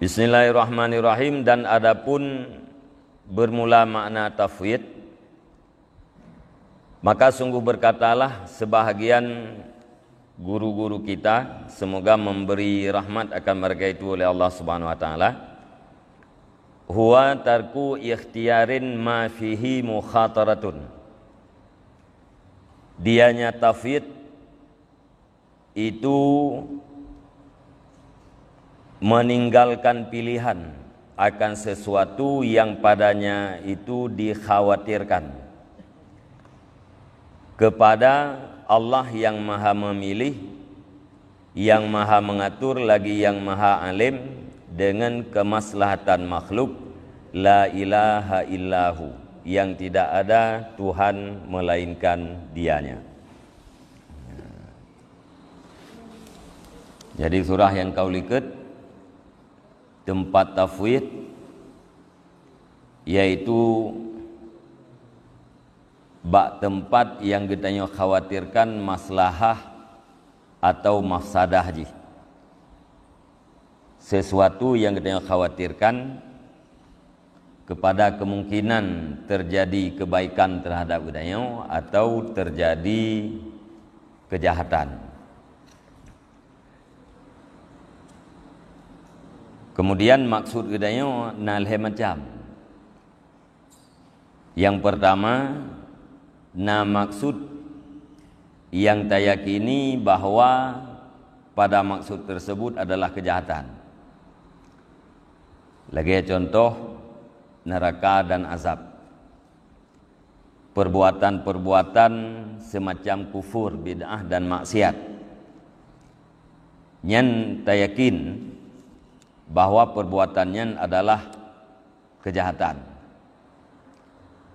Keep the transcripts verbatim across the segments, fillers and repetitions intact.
Bismillahirrahmanirrahim. Dan adapun bermula makna tafwid, maka sungguh berkatalah sebahagian guru-guru kita, semoga memberi rahmat akan mereka itu oleh Allah Subhanahu wa Taala, "Huwa tarku ikhtiyarin ma fihi mukhataratun." Dianya tafwid itu meninggalkan pilihan akan sesuatu yang padanya itu dikhawatirkan, kepada Allah yang Maha Memilih, yang Maha Mengatur, lagi yang Maha Alim, dengan kemaslahatan makhluk, la ilaha illahu, yang tidak ada Tuhan melainkan Dianya. Jadi, surah nyang ka likot, teumpat tafwid, yaitu bak teumpat nyang geutanyoe khawatirkan maslahah atau mafsadah jih. Sesuatu nyang geutanyoe khawatirkan kepada kemungkinan terjadi kebaikan terhadap geutanyoe atau terjadi kejahatan. Kemudian, maksud geutanyoe na lhée macam. Nyang pertama, na maksud nyang tayakini bahwa pada maksud tersebut adalah kejahatan. Lagée contoh, neraka dan azab. Perbuatan-perbuatan semacam kufur, bid'ah, dan maksiat. Nyan tayakin bahwa perbuatan nyan adalah kejahatan.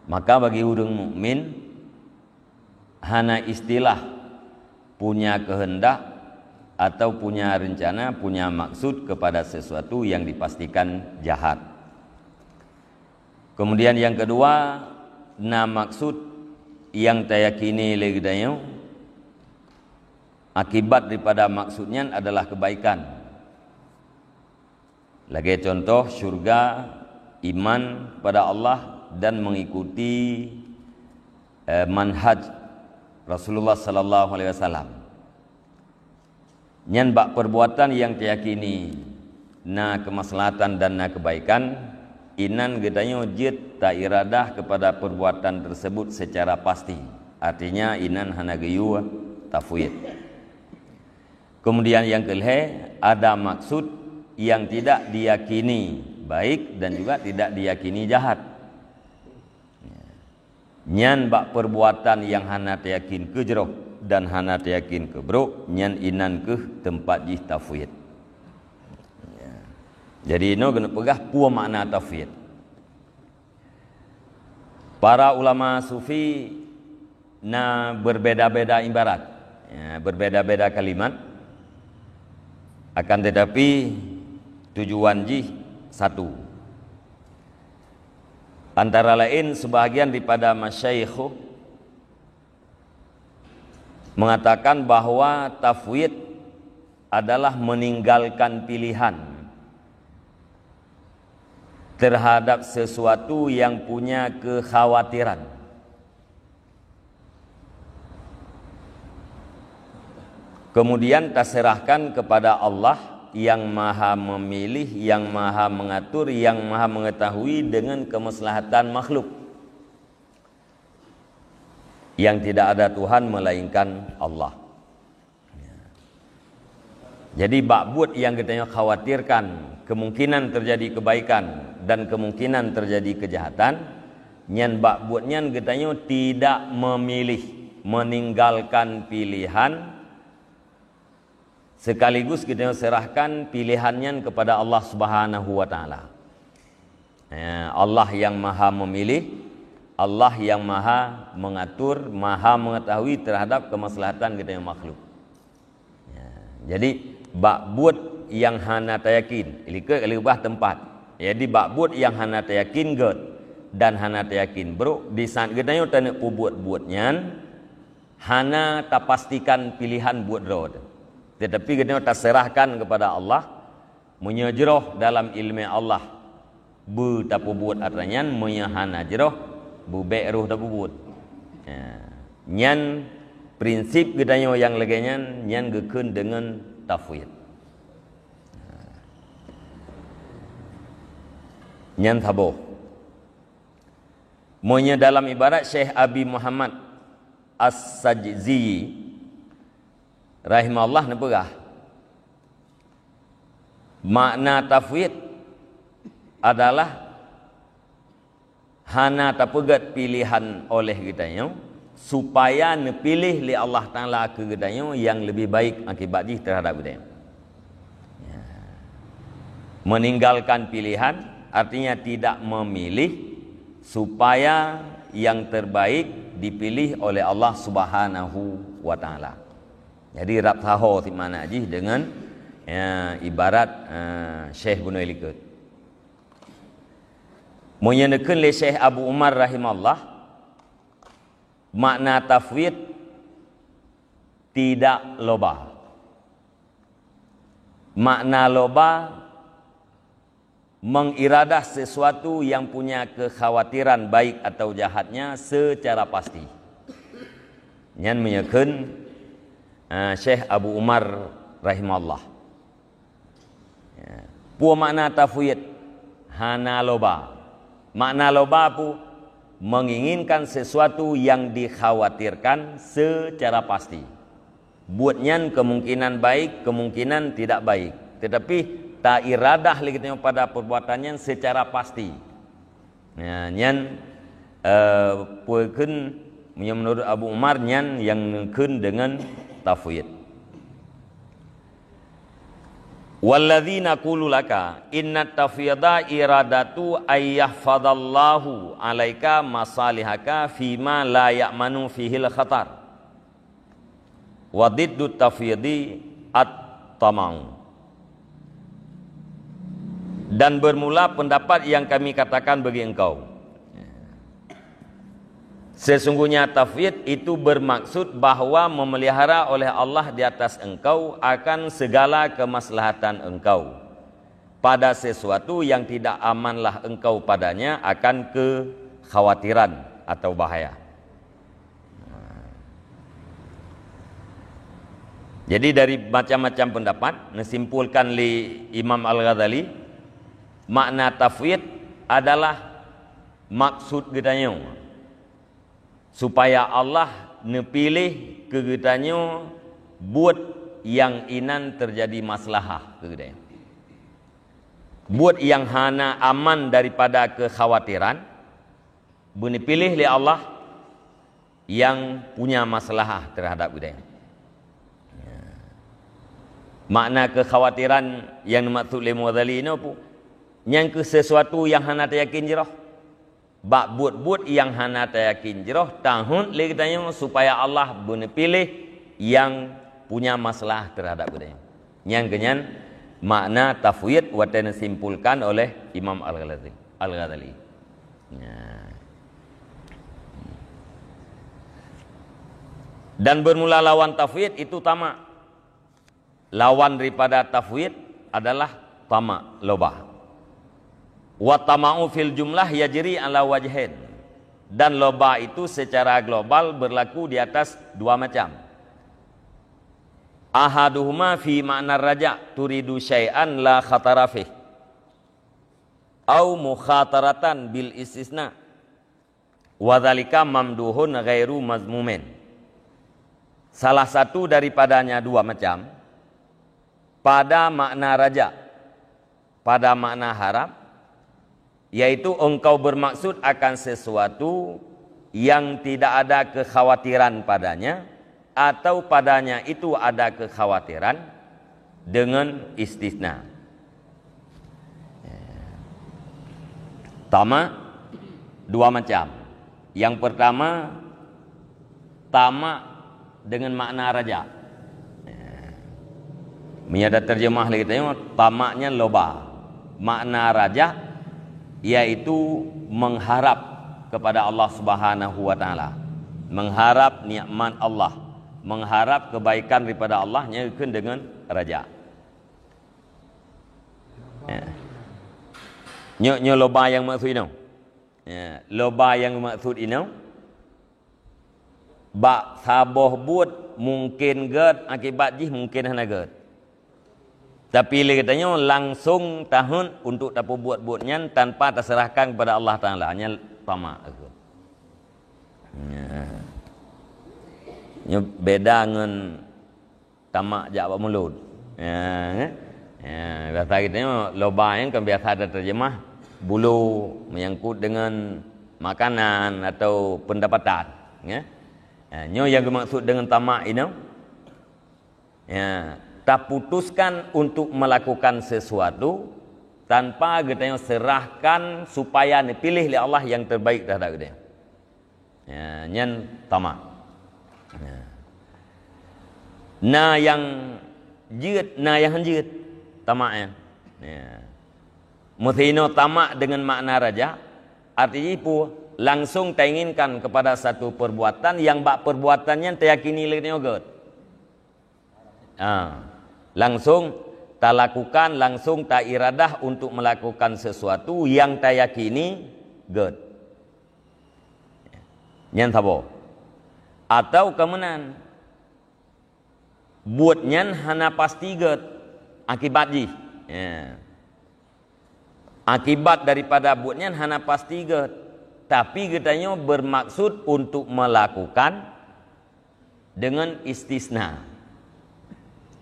Maka bagi ureuëng mukmin, hana istilah punya kehendak atau punya rencana, punya maksud kepada sesuatu yang dipastikan jahat. Kemudian nyang kedua, na maksud nyang tayakini lé geutanyoe, akibat daripada maksud nyan adalah kebaikan. Lagée contoh, syurga, iman pada Allah, dan mengikuti, eh, manhaj Rasulullah sallallahu alaihi wasallam. Nyan bak perbuatan nyang tayakini na kemaslahatan dan na kebaikan, inan geutanyoe jeuet tairadah kepada perbuatan tersebut secara pasti. Artinya, inan hana geuyue tafwid. Kemudian nyang keulhée, ada maksud nyang tidak diyakini baik dan juga tidak diyakini jahat. Nyan bak perbuatan nyang hana tayakin keu jroh dan hana tayakin keu brok, nyan inan kheueh teumpat jih tafwid. Jadi, inoe keuneuk peugah peue makna tafwid. Para ulama sufi na berbeda-beda ibarat, ya, berbeda-beda kalimat, akan tetapi tujuan jih satu. Antara lain, sebahagian daripada masyayikh mengatakan bahwa tafwid adalah meninggalkan pilihan terhadap sesuatu yang punya kekhawatiran. Kemudian taserahkan kepada Allah yang Maha Memilih, yang Maha Mengatur, yang Maha Mengetahui dengan kemaslahatan makhluk. Yang tidak ada Tuhan melainkan Allah. Jadi, bak buet nyang geutanyoe khawatirkan, kemungkinan terjadi kebaikan dan kemungkinan terjadi kejahatan, nyan bak buet nyan geutanyoe tidak memilih, meninggalkan pilihan, sekaligus geutanyoe serahkan pilihan nyan kepada Allah Subhanahu wa Taala. Ya, Allah yang Maha Memilih, Allah yang Maha Mengatur, Maha Mengetahui terhadap kemaslahatan geutanyoe makhluk. Ya, jadi, bak buet nyang hana tayakin, likot ka lheueh ubah teumpat. Jadi, bak buet nyang hana tayakin gét dan hana tayakin brok, di saat geutanyoe taneuk peubuet buet nyan, hana tapastikan pilihan buet droe teuh. Tetapi geutanyoe taserahkan kepada Allah, Meunyoe jroh dalam iéleumé Allah, beu tapeubuet atra nyan, meunyoe hana jroh, beu bék roh tapeubuet. Ya. Nyan prinsip geutanyoe nyang lagée nyan, nyan geukheun deungon tafwid. Nyan saboh. Meunyoe dalam ibarat Syekh Abi Muhammad As-Sajzi rahimahullah neupeugah, makna tafwid adalah hana tapeugét piléhan oleh geutanyoe, supaya neupiléh lé Allah Taala keu geutanyoe nyang leubeh baik akibat jih teuhadap geutanyoe. Ya. Meninggalkan pilihan, artinya tidak memilih, supaya yang terbaik dipilih oleh Allah Subhanahu wa Taala. Jadi, rab saho si makna jih deungon, ya, ibarat, eh, Syekh bunoe likot. Meunyoe neukheun lé Syekh Abu Umar rahimahullah, makna tafwid tidak loba. Makna loba mengiradah sesuatu yang punya kekhawatiran baik atau jahatnya secara pasti. Nyan meunyoe kheun, eh, Syekh Abu Umar rahimahullah. Ya. Peue makna tafwid? Hana loba. Makna loba peue? Menginginkan sesuatu yang dikhawatirkan secara pasti. Buet nyan kemungkinan baik, kemungkinan tidak baik. Tetapi tairadah lé geutanyoe pada perbuatan nyan secara pasti. Ya, nyan, eh, peue kheun, meunyoe meunurot Abu Umar, nyan nyang neukheun deungon tafwid. Wallazi naqulu laka inna tafwida iradatu ayyahfadallahu alaika masalihaka fima la ya'manu fihil khatar. Wa diddut tafwidi at-tama'u. Dan bermula pendapat yang kami katakan bagi engkau. Sesungguhnya tafwid itu bermaksud bahwa memelihara oleh Allah di atas engkau akan segala kemaslahatan engkau pada sesuatu yang tidak amanlah engkau padanya akan kekhawatiran atau bahaya. Jadi, dari macam-macam pendapat, neusimpulkan lé Imam Al-Ghazali, makna tafwid adalah maksud geutanyoe, supaya Allah neupiléh keu geutanyoe buet nyang inan teujadi maslahah keu geutanyoe. Buet nyang hana aman daripada kekhawatiran, beuneupiléh lé Allah nyang punya maslahah teuhadap geutanyoe. Ya. Makna kekhawatiran nyang neumaksud lé Mughazali nyoe peue? Nyan keuh sesuatu nyang hana tayakin jroh. Bak buet-buet nyang hana tayakin jroh, tahon lé geutanyoe supaya Allah beuneupiléh nyang punya maslahah teuhadap geutanyoe. Nyan keuh nyan makna tafwid watée neusimpulkan oleh Imam Al-Ghazali. Al-Ghazali. Nah. Dan bermula lawan tafwid itu tamak. Lawan daripada tafwid adalah tamak, loba. Wa tama'u fil jumlah yajri ala wajhain. Dan loba itu secara global berlaku di atas dua macam. Ahaduhuma fi makna raja turidu syai'an la khatara fih. Au mukhataratan bil istisna. Wa dzalika mamduhun ghairu mazmumin. Salah satu daripadanya dua macam, pada makna raja, pada makna harap, yaitu engkau bermaksud akan sesuatu yang tidak ada kekhawatiran padanya, atau padanya itu ada kekhawatiran, dengan istisna. Tamak dua macam. Yang pertama, tamak dengan makna raja. Meunyoe tateurjeumah lé geutanyoe, tamak nyan loba. Makna raja yaitu mengharap kepada Allah Subhanahu wa Taala, mengharap nikmat Allah, mengharap kebaikan daripada Allah, nyan geukheun deungon raja. Nyoe, nyoe loba nyang maksud inoe. Ya, loba nyang maksud inoe, bak saboh buet mungken gét, akibat jih mungken hana gét. Tapi lé geutanyoe langsong taheuet untuk tapeubuet buet nyan tanpa taseurahkan kepada Allah Taala. Nyan tamak. Ya. Nyoe beda ngon tamak jak bak mulod. Ya, eh? Ya, biasa geutanyoe loba nyan kan biasa tateurjemah bulu, menyangkut dengan makanan atau pendapatan, ya. Ya, nyoe nyang geumaksud dengan tamak inoe. Ya, taputuskan untuk melakukan sesuatu tanpa geutanyoe serahkan supaya neupiléh lé Allah nyang terbaik terhadap geutanyoe. Ya, nyan tamak. Ya. Na nyang jeuet, na nyang han jeuet tamak nyan. Ya. Meusi inoe tamak dengan makna raja, arti jih peue? Langsong tainginkan kepada satu perbuatan nyang bak perbuatan nyan tayakini lé geutanyoe gét. Ha, langsong talakukan, langsong tairadah untuk melakukan sesuatu nyang tayakini gét. Nyan saboh. Atau keu meunan, buet nyan hana pasti gét akibat jih. Ya. Akibat daripada buet nyan hana pasti gét, tapi geutanyoe bermaksud untuk melakukan dengan istisna.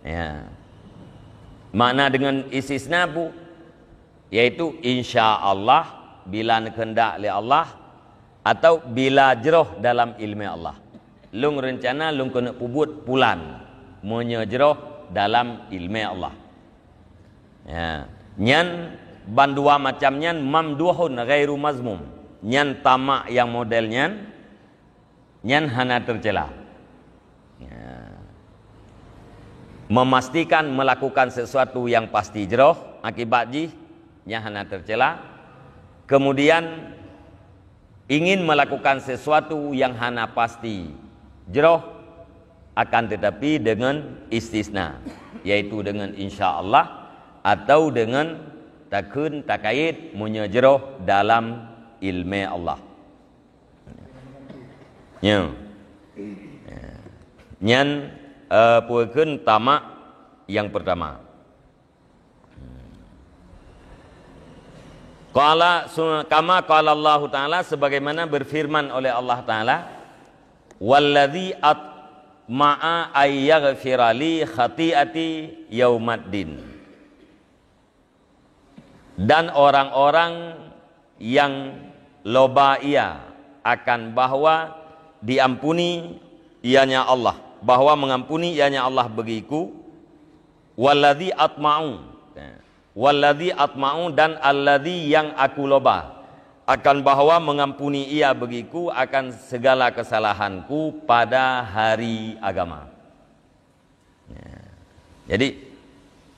Ya. Makna dengan istisna peue? Yaitu insya Allah, bila neukeundak lé Allah, atau bila jroh dalam ileumé Allah. Lôn reuncana lôn keuneuk peubuet pulan, meunyoe jroh dalam ileumé Allah. Ya. Nyan bandua macam nyan mamduhun ghairu mazmum. Nyan tamak nyang model nyan, nyan hana teucela. Ya. Memastikan melakukan sesuatu nyang pasti jroh akibat jih, nyan hana teucela. Kemudian ingin melakukan sesuatu nyang hana pasti jroh, akan tetapi dengan istisna, yaitu dengan insya Allah atau dengan takheun takayét meunyoe jroh dalam ileumé Allah. Nyan. Nyan, eh, peue kheun tamak nyang pertama. Qala su-, kama qala Allahu Ta'ala, sebagaimana berfirman oleh Allah Ta'ala, "Wallazi atma'a ay yaghfira li khati'ati yaumaddin." Dan orang-orang yang loba ia akan bahwa diampuni ianya Allah, bahwa mengampuni ianya Allah bagiku, wallazi atma'u, wallazi atma'u, dan allazi yang aku loba, akan bahwa mengampuni ia bagiku akan segala kesalahanku pada hari agama. Ya. Jadi,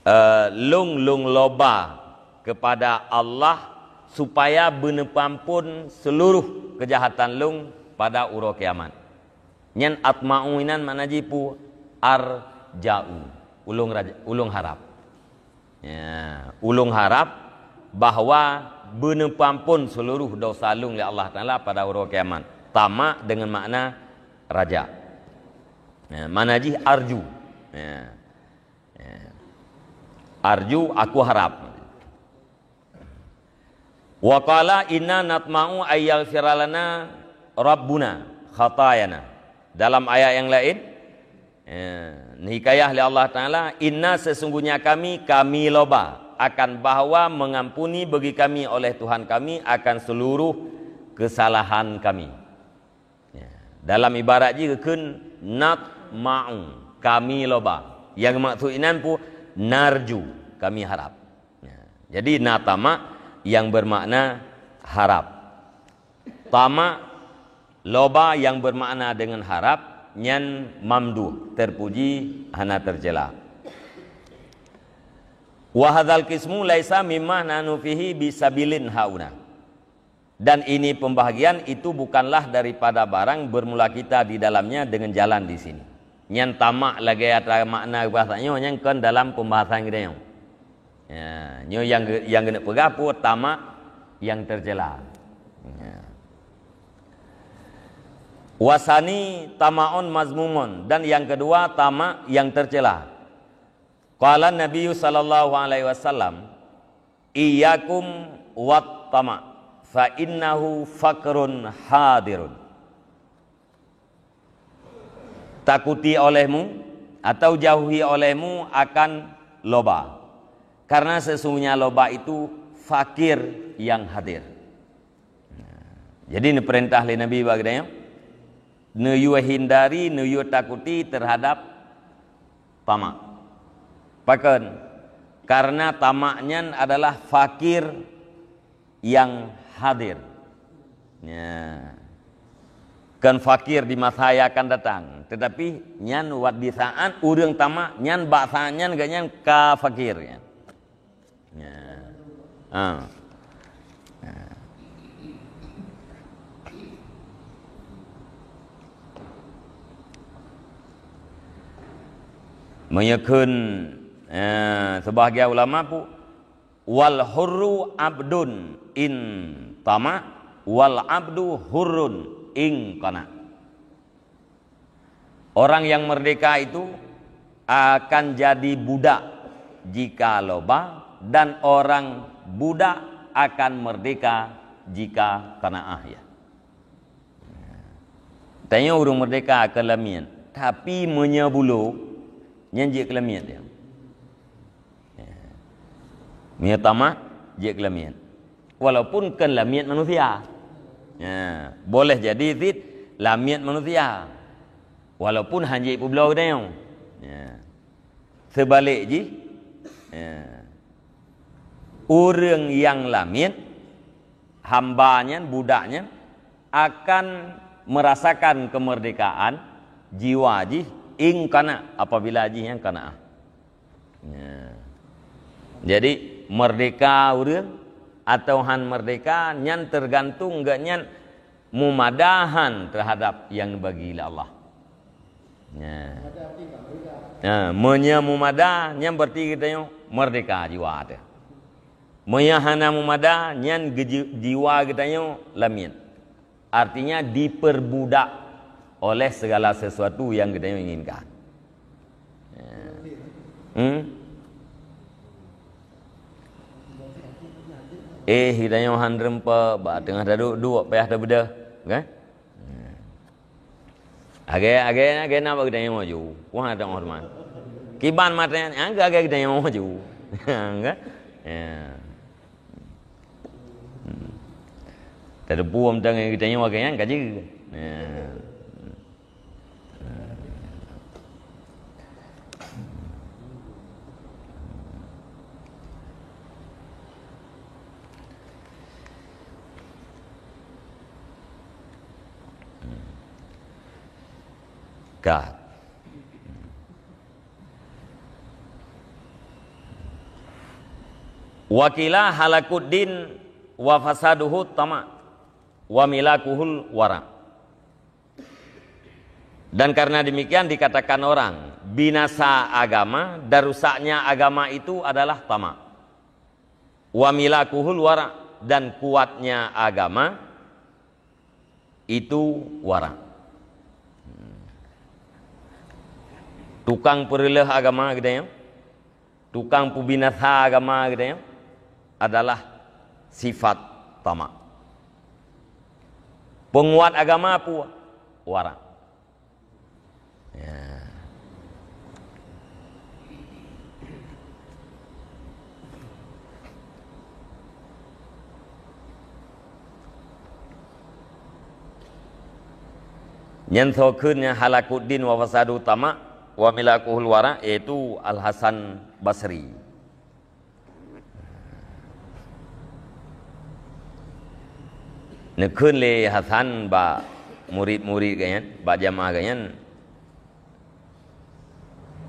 eh, lôn, lôn loba kepada Allah supaya beuneupeuampon seluruh keujahatan lôn pada uroe kiamat. Nyan atma'u inan makna jih peue? Arja'u. Ulôn raja-, ulôn harap. Ya, ulôn harap bahwa beuneupeuampon seluruh dosa lôn lé Allah Taala pada uroe kiamat. Tamak dengan makna raja. Ya, makna jih arju. Ya. Ya. Arju, aku harap. Wa qala inna natma'u ay yaghfira lana rabbuna khatayana. Dalam ayat yang lain, ya, hikayah lé Allah Taala, "Inna, sesungguhnya kami, kami loba akan bahwa mengampuni bagi kami oleh Tuhan kami akan seluruh kesalahan kami." Ya. Dalam ibarat jih geukheun natma'u, kami loba. Nyang maksud inan peue? Narju, kami harap. Ya. Jadi na tamak yang bermakna harap. Tamak loba yang bermakna dengan harap, nyan mamduh, terpuji, hana tercela. Wa hadzal qismu laisa mimma nahnu fihi bisabilin hauna. Dan ini pembahagian itu bukanlah daripada barang bermula kita di dalamnya dengan jalan di sini. Nyan tamak lagée atra makna bahasa nyoe nyang kon dalam pembahasan geutanyoe. Ya, nyoe yang ge-, yang geuneuk peugah peue tamak yang tercela. Ya. Wasani tama'un mazmumun, dan yang kedua tamak yang tercela. Qala Nabi sallallahu alaihi wasallam, "Iyyakum wat tama', fa innahu fakrun hadirun." Takuti olehmu atau jauhi olehmu akan loba, karena sesungguhnya loba itu fakir yang hadir. Jadi neupeurintah lé Nabi bak geutanyoe, neuyue hindari, neuyue takuti terhadap tamak. Pakon? Karena tamak nyan adalah fakir yang hadir. Ya. Kon fakir di masa yang akan datang, tetapi nyan wat di saat ureuëng tamak nyan, bak saat nyan geuhnyan ka fakir. Ya. Ha. Ha. Meunyoe kheun, eh, sebahagian ulama pu, "Wal hurru abdun in tama, wal abdu hurrun in qana." Orang yang merdeka itu akan jadi budak jika loba, dan orang budak akan merdeka jika qanaah, ya. Tanyoe ureuëng merdeka keu lamiet, tapi meunyoe bulo, nyan jeuet keu lamiet dia. Meunyoe tamak, jeuet keu lamiet. Walaupun kon lamiet manusia. Ya, boleh jadi cit lamiet manusia. Walaupun hana jeuet peubloe geutanyoe. Ya. Seubalek jih, ya, ureuëng nyang lamiet, hamba nyan, budak nyan, akan merasakan kemerdekaan jiwa jih in qana, apabila jih nyang qanaah. Ya. Jadi, merdeka ureuëng atau hana merdeka nyan tergantung geuhnyan mumada han terhadap nyang geubagi lé Allah. Ya. Ya, meunyoe mumada, nyan berarti geutanyoe merdeka jiwa teuh. Meunyoe hana mumada, nyan geuji-, jiwa geutanyoe lamiet. Artinya diperbudak oleh segala sesuatu yang geutanyoe inginkan. Ya. Hmm? Eh, geutanyoe han reumpa, bak teungoh taduek-duek payah tabeudôh, kan? Agée, agée, agée na bak geutanyoe maju. Wah, ada hormat. Kiban mata nyan, agak agée geutanyoe maju. Kan? Ya. Hmm. Teudepu am tangai geutanyoe agée nyan ka jeuet. Ya. Ka. Wa qila halakud din wa fasaduhu tama wa milakuhul wara. Dan karena demikian dikatakan orang, binasa agama dan rusaknya agama itu adalah tamak. Wa milakuhul wara, dan kuatnya agama itu wara. Tukang peureuloh agama geutanyoe, tukang peubinasa agama geutanyoe adalah sifat tamak. Peunguat agama peue? Wara. Ya. Nyan soe kheun nyang halakud din wa fasadu tamak wa milakuhul wara, yaitu Al Hasan Basri. Neukheun lé Hasan bak murit-murit geuhnyan, bak jamaah geuhnyan,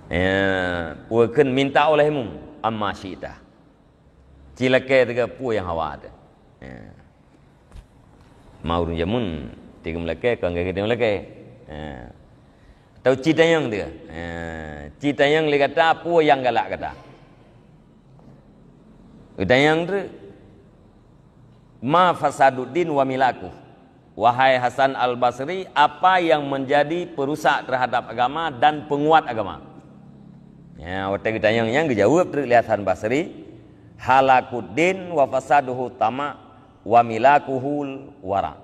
"Eh, peue kheun minta olehmu, amma syi'ta." Ci lakée teuka peue nyang hawa teuh. Eh. Ma ureuëng jameun, tiga meulakée, kon gaki tiga meulakée. Ha. Atau ci tanyong teuka. Ha. Ci tanyong lé gata, peue nyang galak gata. Tanyong tu. "Ma fasaduddin wa milakuh." Wahai Hasan Al-Basri, apa yang menjadi perusak terhadap agama dan penguat agama? Ya, watée geutanyong nyan geujaweueb treuk lé Hasan Basri, "Halakuddin wa fasaduhu tama wa milakuhul wara."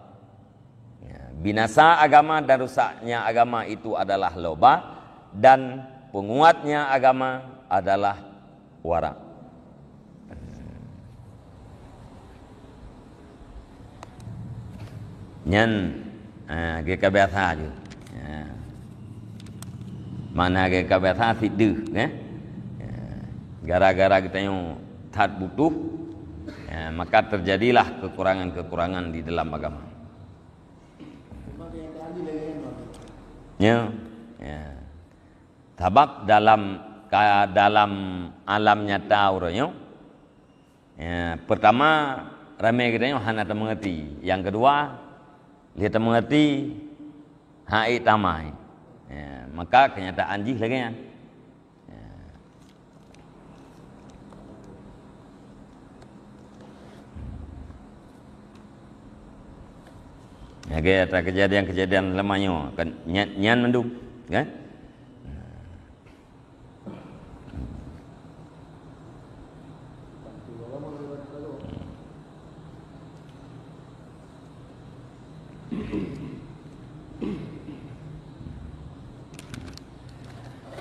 Ya, binasa agama dan rusaknya agama itu adalah loba, dan penguatnya agama adalah wara. Nyan, ah, geuka biasa ju. Ya. Mana geuka biasa sit deuh, eh? Ya. Gara-gara geutanyoe that butuh, ya, maka terjadilah kekurangan-kekurangan di dalam agama. Ya, ya. Sabab dalam ka-, dalam alam nyata uroe nyoe, ya, pertama, ramé geutanyoe hana teumeungerti. Nyang keudua, lheueh teumeungerti, hana ék tamai. Ya, maka kenyataan jih lagée nyan. Ya. Lagée ata kejadian-kejadian lama nyoe, kan? Nyan, nyan mandum, kan?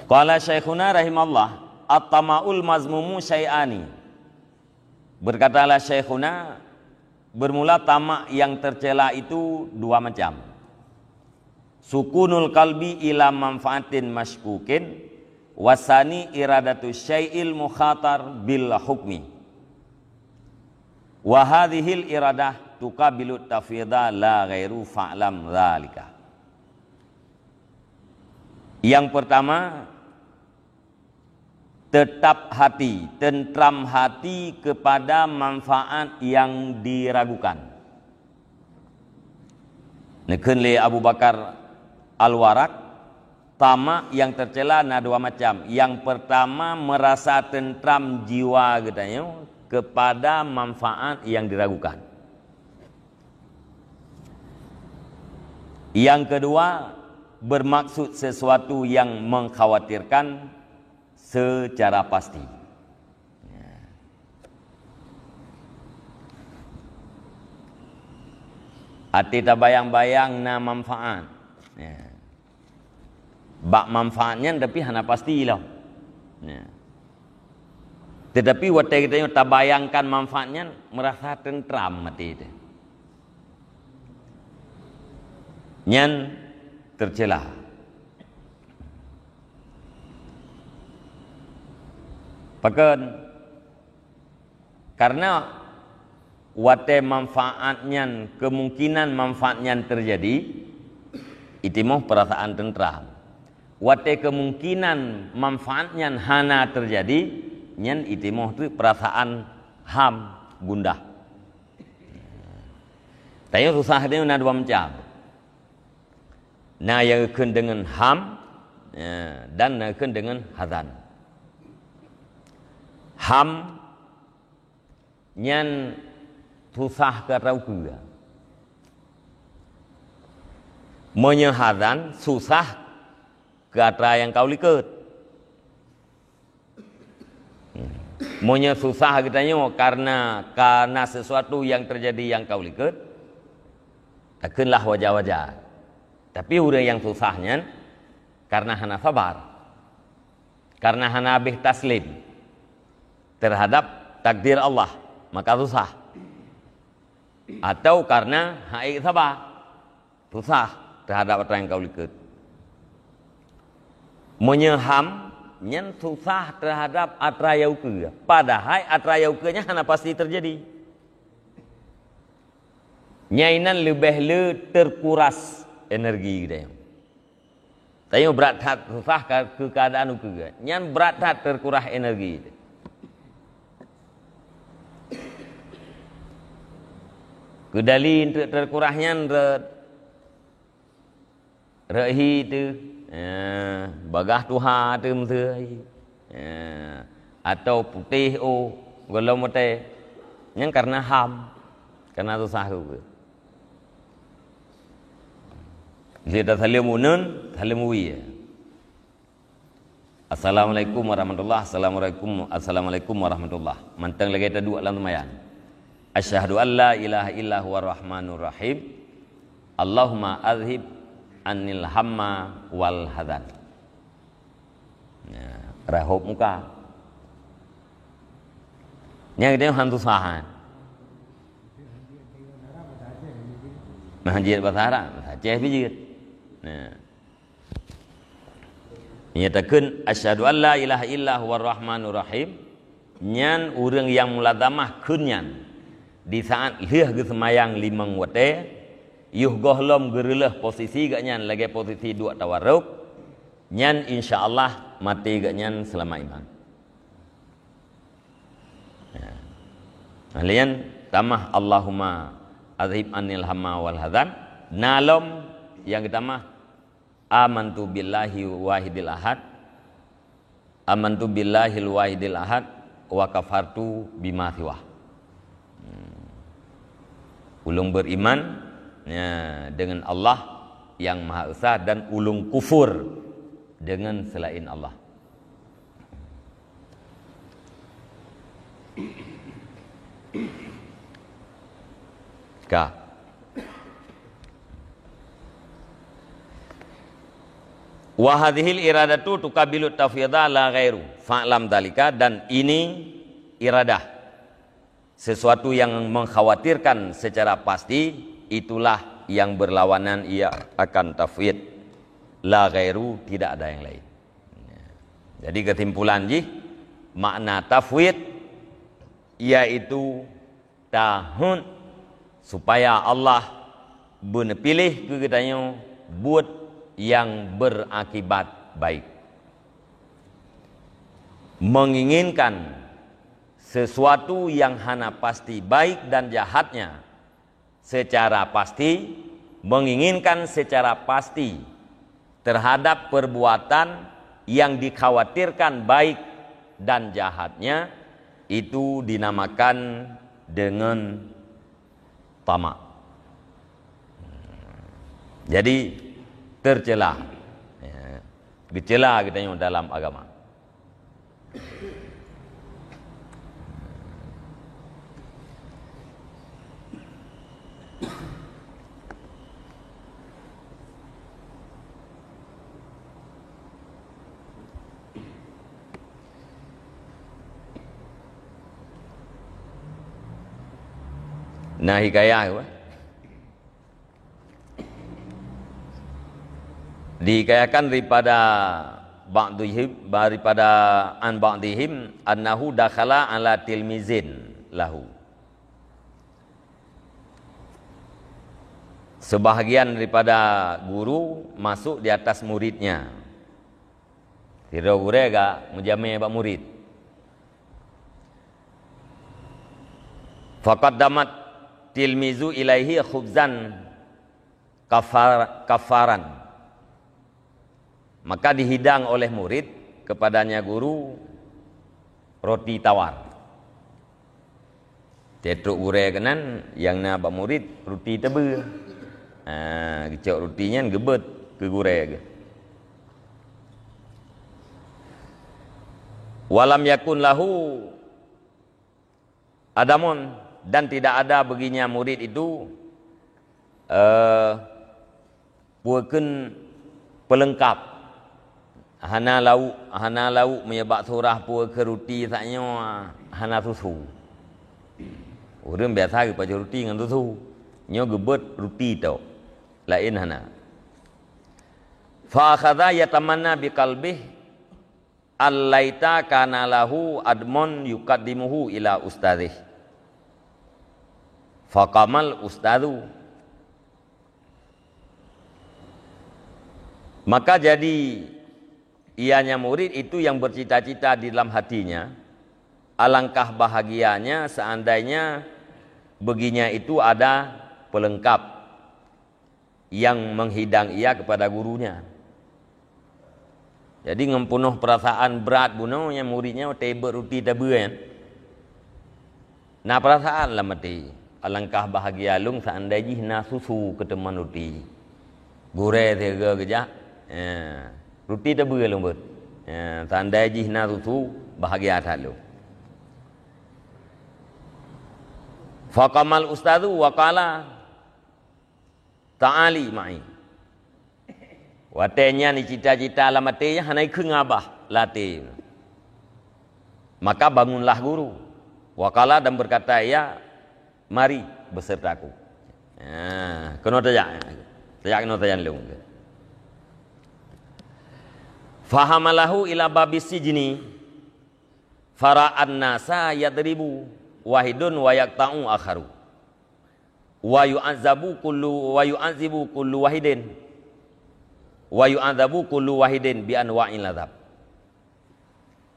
Qala Syaikhuna rahimallah, "At-tama'ul mazmumu syai'ani." Berkatalah Syaikhuna, bermula tamak yang tercela itu dua macam. Sukunul qalbi ila manfaatin masykukin, wasani iradatu syai'il mukhatar bil hukmi. Wa hadhihil iradah tuqabilut tafwidha la ghairu fa'lam dzalika. Yang pertama, tetap hati, tentram hati kepada manfaat yang diragukan. Neukheun lé Abu Bakar Al-Warraq, tamak yang tercela na dua macam. Yang pertama, merasa tentram jiwa geutanyoe kepada manfaat yang diragukan. Yang kedua, bermaksud sesuatu yang mengkhawatirkan secara pasti. Ya. Até tabayang-bayang na manfaat. Ya. Bak manfaat nyan tapi hana pasti lom. Ya. Tetapi watée geutanyoe tabayangkan manfaat nyan, merasa tentram até teuh. Nyan tercela. Pakon? Karena watée manfaat nyan, kemungkinan manfaat nyan terjadi, itimoh perasaan tentram. Watée kemungkinan manfaat nyan hana terjadi, nyan itimoh tu perasaan ham, gundah. Tanyoe susah nyoe na dua macam. Na nyang geukheun deungon ham, ya, dan na geukheun deungon hazan. Ham nyan susah keu atra ukeue. Meunyoe hazan susah keu atra nyang ka u likot. Meunyoe susah geutanyoe karena, karena sesuatu yang terjadi nyang ka u likot, takheunlah wajar-wajar. Tapi ureuëng nyang susah nyan karena hana sabar, karena hana habéh taslim terhadap takdir Allah, maka susah. Atau karena hana ék sabar, susah terhadap atra nyang ka u likot. Meunyoe ham, nyan susah terhadap atra nyang ukeue. Padahai atra nyang ukeue nyan hana pasti terjadi. Nyan inan leubeh le terkuras energi geutanyoe. Tanyoe brat that susah ka-, keu keuadaan ukeue. Nyan brat that terkuras energi. Keudali untuk terkuras nyan rot, rot hi teuh, eh, bagah tuha teuh meuteui, eh, atau putéh oh gohlom watée, nyan karena ham. Kana susah keu. Jadi tasaleuem uneun, saleuem wie. Assalamualaikum warahmatullah, assalamualaikum, assalamualaikum warahmatullah. Mantong lagée taduek lam seumayang. Asyhadu an la ilaha illa huwa rahmanur rahim. Allahumma azhib anil hamma wal hazan. Nah, rahop muka. Nyang dia hantu sahan. Nah, jeuet bahasa Arab, bahasa Aceh pih jeuet. Nah. Nyatakan, "Asyhadu an la ilaha illa huwa rahmanur rahim." Nyan ureuëng nyang mulazamah kheun nyan di saat lheueh geuseumayang limong watée, yoh gohlom geureuleueh posisi geuh nyan lagée posisi duek tawaruk, nyan insya Allah maté geuh nyan seulama iman. Ya. Nah, lian tamah Allahumma azhib anil hamma wal hazan, na lom nyang geutamah Amantu billahi wahidil ahad. Amantu billahil wahidil ahad wa kafartu bima siwah. Hmm. Ulôn beriman, ya, dengan Allah yang Maha Esa dan ulôn kufur dengan selain Allah. Ka. Wa hadhil iradatu tukabilu tafwidha la ghairu. Fa'lam dalika, dan ini iradah. Sesuatu yang mengkhawatirkan secara pasti, itulah yang berlawanan ia akan tafwid. La ghairu, tidak ada yang lain. Jadi kesimpulan jih, makna tafwid yaitu tahun supaya Allah beuneupiléh keu geutanyoe buet nyang berakibat baik. Menginginkan sesuatu yang hana pasti baik dan jahatnya secara pasti, menginginkan secara pasti terhadap perbuatan yang dikhawatirkan baik dan jahatnya, itu dinamakan dengan tamak. Jadi, tercela. Ya. Geucela geutanyoe dalam agama. Nah, hikayah apa? Dihikayakan daripada ba'dihim, daripada an ba'dihim, annahu dakhala ala tilmizin lahu. Sebahagian daripada guru masuk di atas muridnya. Sidroe gurée ka meujamé bak murid. Faqaddamat tilmizu ilaihi khubzan kafar-, kafaran. Maka dihidang oleh murid kepadanya guru roti tawar. Tetrok gurée keunan nyang na bak murid ruti teubeu. Ha, geucok ruti nyan geubeuet keu gurée geuh. Walam yakun lahu adamon, dan tidak ada baginya murid itu, eh, peue kheun peulengkap. Hana lauk, hana lauk meunyoe bak surah peue kheun ruti sak nyoe hana susu. Ureuëng biasa geupajoh ruti ngon susu. Nyoe geubeuet ruti tok. Laén hana. Fa akhadha yatamanna biqalbih, allaita kana lahu admon yuqaddimuhu ila ustadzih. Faqamal ustadzu. Maka jadi ianya murid itu yang bercita-cita di dalam hatinya, alangkah bahagianya seandainya baginya itu ada pelengkap yang menghidang ia kepada gurunya. Jadi ngon peunoh peurasaan brat bunoe nyang muridnya watée beuet ruti tabeue nyan. Na peurasaan lam até. Alangkah bahagia lôn seandai jih na susu keu teuma ruti. Gurée sigoe geujak, eh, ruti tabeue lôn beuet. Eh, seandai jih na susu, bahagia that lôn. Faqamal ustadzu wa qala, "Ta'ali ma'i." Watée nyan cita-cita lam até nyan hana ikheun ngon babah lam até. Maka bangunlah guru. Wa qala, dan berkata ia, "Mari besertaku." Ha, keunoe tajak. Tajak keunoe tajak lôn. Fahamalahu ila babis sijni. Fara'an nasa yadribu wahidun wa yaqta'u akharu. Wa yu'adzabu kullu, wa yu'adzibu kullu wahidin. Wa yu'adzabu kullu wahidin bi anwa'il adzab.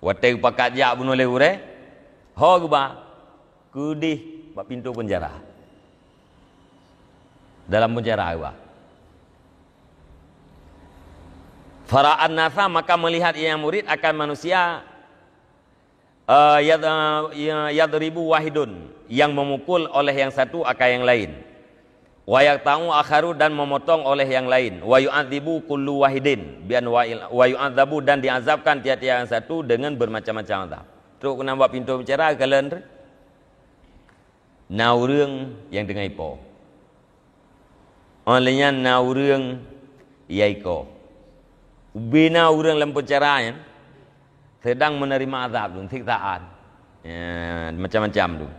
Watée geupakat jak bunoe lé gurée, ho geuba, keudeh bak pintoe peunjara. Dalam peunjara geuba. Fara'an nasa, maka melihat ia murid akan manusia, eh, yad-, eh, yadribu wahidun, yang memukul oleh yang satu akan yang lain. Wa yaqta'u akharu, dan memotong oleh yang lain. Wa yu'adzibu kullu wahidin bi anwa'il, wa yu'adzabu, dan diazabkan tiap-tiap yang satu dengan bermacam-macam azab. Trok keunan bak pintoe peunjara, kalon. Na ureuëng nyang teungoh ipo. Óh lheueh nyan na ureuëng nyang iko. Ubena ureuëng lam peunjara nyan sedang menerima azab dum, siksaan. Ya, macam-macam dum.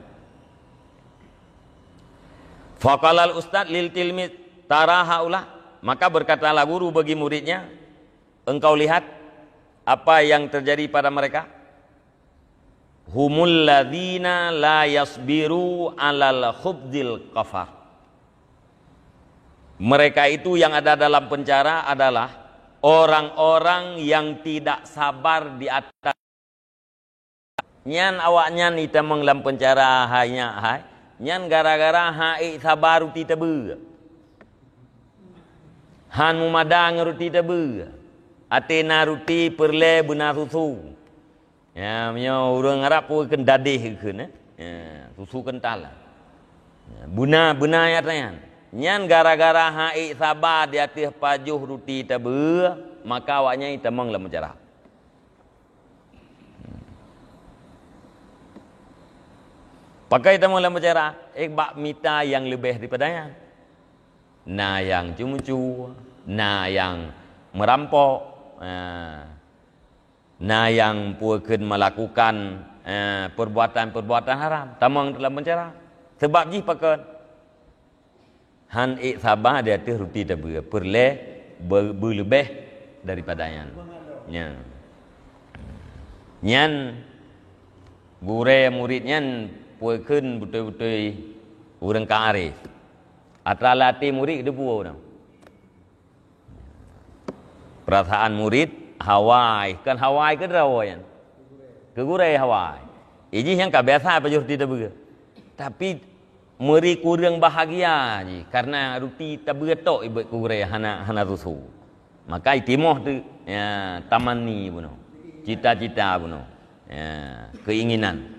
Faqalal ustadz lil tilmiz, "Tara haula?" Maka berkatalah guru bagi muridnya, "Engkau lihat apa yang terjadi pada mereka?" "Humul ladzina la yasbiru alal khubzil qafar." Mereka itu yang ada dalam penjara adalah orang-orang yang tidak sabar di atas. Nyan awaknyan itamong lam peunjara hai nyak hai. Nyan gara-gara han ék saba ruti tabeue. Han mumadang ruti tabeue. Até na ruti peureulée beuna susu. Ya, meunyoe ureuëng Arab peue kheun dadeh kheun, eh. Ya, susu kental. Ya, beuna, beuna ayat nyan. Nyan gara-gara han ék saba di ateueh pajoh ruti tabeue, maka awaknyan itamong lam peunjara. Pakon itamong lam peunjara, ék bak mita nyang leubeh daripada nyan. Na nyang ceumeucue, na nyang meurampok, eh, na nyang peue kheun meulakukan, eh, perbuatan-perbuatan haram, tamong dalam peunjara. Sabab jih pakon? Han ék saba di ateueh ruti tabeue, peureulée be-, beuleubeh daripada nyan. Nyan. Nyan gurée murit nyan peue kheun beutôi-beutôi ureuëng ka arif. Atra lam até murit geuteupeue nyoe. Peurasaan murit hawai, kon hawai keu droe nyan. Keu gurée hawai. Ijih nyang ka biasa pajoh ruti tabeue. Tapi meuri kureueng bahagia jih karena ruti tabeue tok ibeuet keu gurée hana, hana susu. Maka itimoh teuk, ya, tamanni bunoe. Cita-cita bunoe. Ya, keinginan.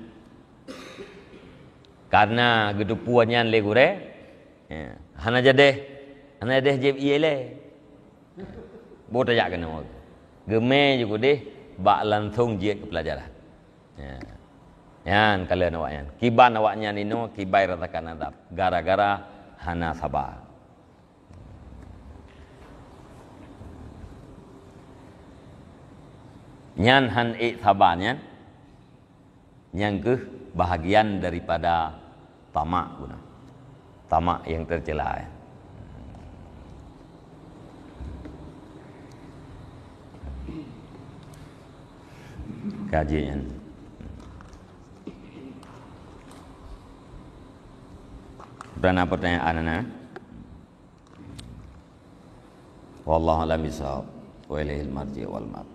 Karena geuteupeue nyan lé gurée, ya, hana jadeh, hana jadeh jieb ié lé. Boh tajak keunoe. Geumé jih keudeh bak langsong jeuet keu peulajaran. Ya. Nyan kalon awaknyan. Kiban awaknyan inoe kiban rasakan azab gara-gara hana saba. Nyan han ék saba nyan, nyang keuh bahagian daripada tamak guna. Tamak nyang teucela. Kaji nyan. Udah na pertanyaan na? Wallahu a'lam bishawab. Wa ilaihil marji' wal ma'ab.